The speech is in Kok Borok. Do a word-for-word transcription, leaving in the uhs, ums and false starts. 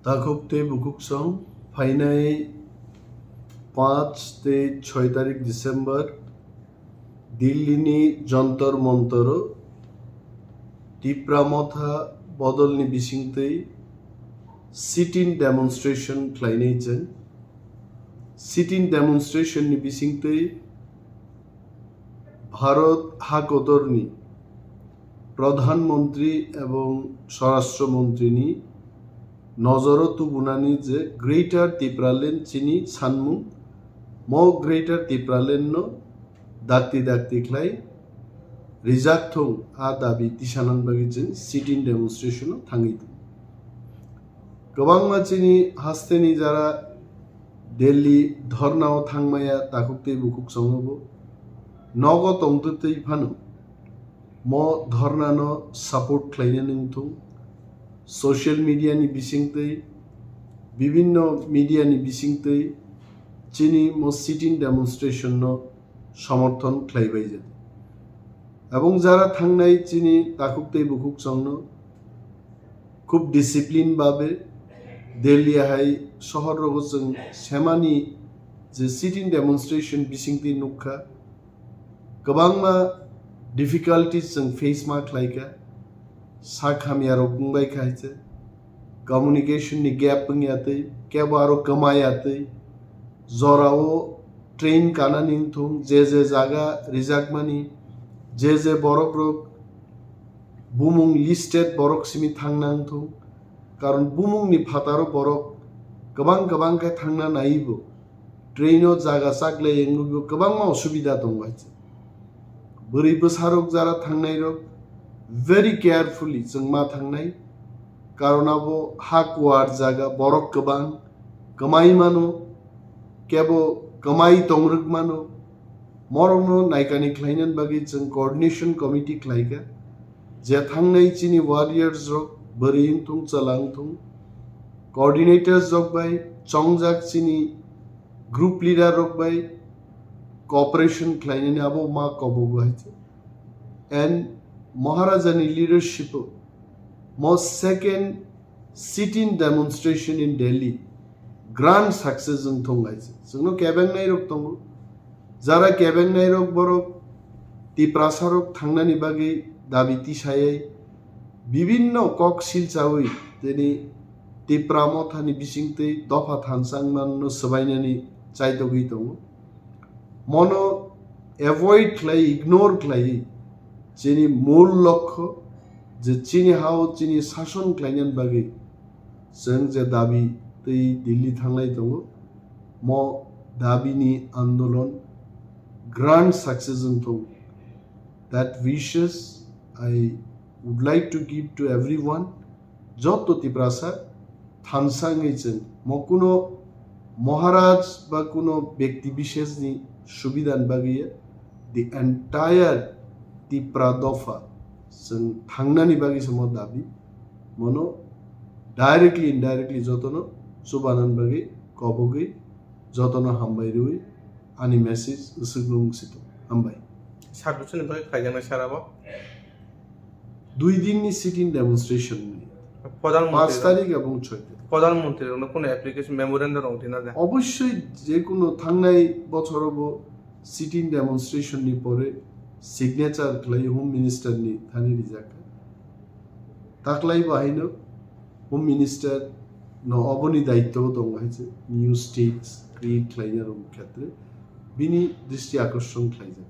Takhuk tei bukhuk song phainai panch tei choi tarik December Delhi ni Jantar Mantar o Tipra Motha bodol ni bisingtwi sit-in demonstration khlainai chwng. Sit-in demonstration ni bisingtwi Bharat hakotor ni Pradhan Mantri ebong Swarashtra Mantri ni nojoro tubunani je Greater Tipraland chini sanmung, mo Greater Tipraland no dakti dakti khlai rijak thung, a dabi tisanani bagwi chwng sit-in demonstration o thangwi tongo. Kwbangma chini hasteni jara Delhi dhorna o thangmaya takhuk tei bukhuk chwngnobo nogo tongtwi twi phano mo dhorna no support khlainani wngthung. Social media ni bisingtwi, bibinno media ni bisingtwi chini mo sit-in demonstration no somorthon khlaibai jani. Ebong jara thangnai chini takhuk tei bukhuk chwngno khub discipline babe Delhi hai sohor rogo chwng semani je sit-in demonstration bisingtwi nukha, kwbangma difficulties chwng face ma khlaikha, sak hamya rok wngbai kha hai se, communication ni gap wngya twi, kebo aro kwmaya twi, jorao train kanani wngthung, je je jaga rijakmani, je je borok rok bumung listed borok simi thangna wngthung, karon bumung ni phataro borok kwbang kwbang khe thangna naibo, train o jaga chaklai wngwi bo kwbangma osubida tongo hai se. Bwrwi bwsarok jara thangnai rok very carefully chwng ma thangnai, karon abo ha kuar jaga borok kwbang kwmai mano, kebo kwmai tongrwk mano, morokno naikani khlainani bagwi chwng coordination committee khlaikha, je thangnai chini warriors rok bwrwi wngthung chwla wngthung, coordinators rok bai chongjak chini group leader rok bai cooperation khlainani abo ma kobogo hai se. And Maharaja ni leadership o mo second sit-in demonstration in Delhi grand success wngthung hai se. Chwngno kebengnai rok tongo. Jara kebengnai rok borok Tiprasa rok thangnani bagwi dabi tisayai bibinno kok silchawi tini Tipra Mothani bisingtwi dopha thansa wngmanno swbainani chaitogwi tongo. Mono avoid khlai, ignore khlai chini mul lokho je chini hao chini sason khlainani bagwi chwng je dabi twi Delhi thanglai tongo, mo dabi ni andolon grand success wngthung. That wishes I would like to give to everyone. Joto Tiprasa thansa wngwi chwng mo kuno Maharaj ba kuno bekti bishes ni subida ni bagwi ya, the entire Tipra dopha chwng thangnani bagwi se mo dabi. Mono directly, indirectly jotono chubanani bagwi kobogwi jotono hambai rwi ani message swkang situ. Hambai. Sir, bwswkni bagwi khlaijaknai sir abo? Dui dinni sit-in demonstration ni. Pradhan Mantri Panch rok, tarik ebong choi tarik. Pradhan Mantri rokno kuno application memorandum rok tina de? Obossoi je kuno thangnai bochorobo sit-in demonstration ni pore signature khlai Home Minister ni thani rijak. Taklai bo haino Home Minister no oboni daityo tongo hai se new states create khlaina rok khetre bini dristi akorshon khlaijak.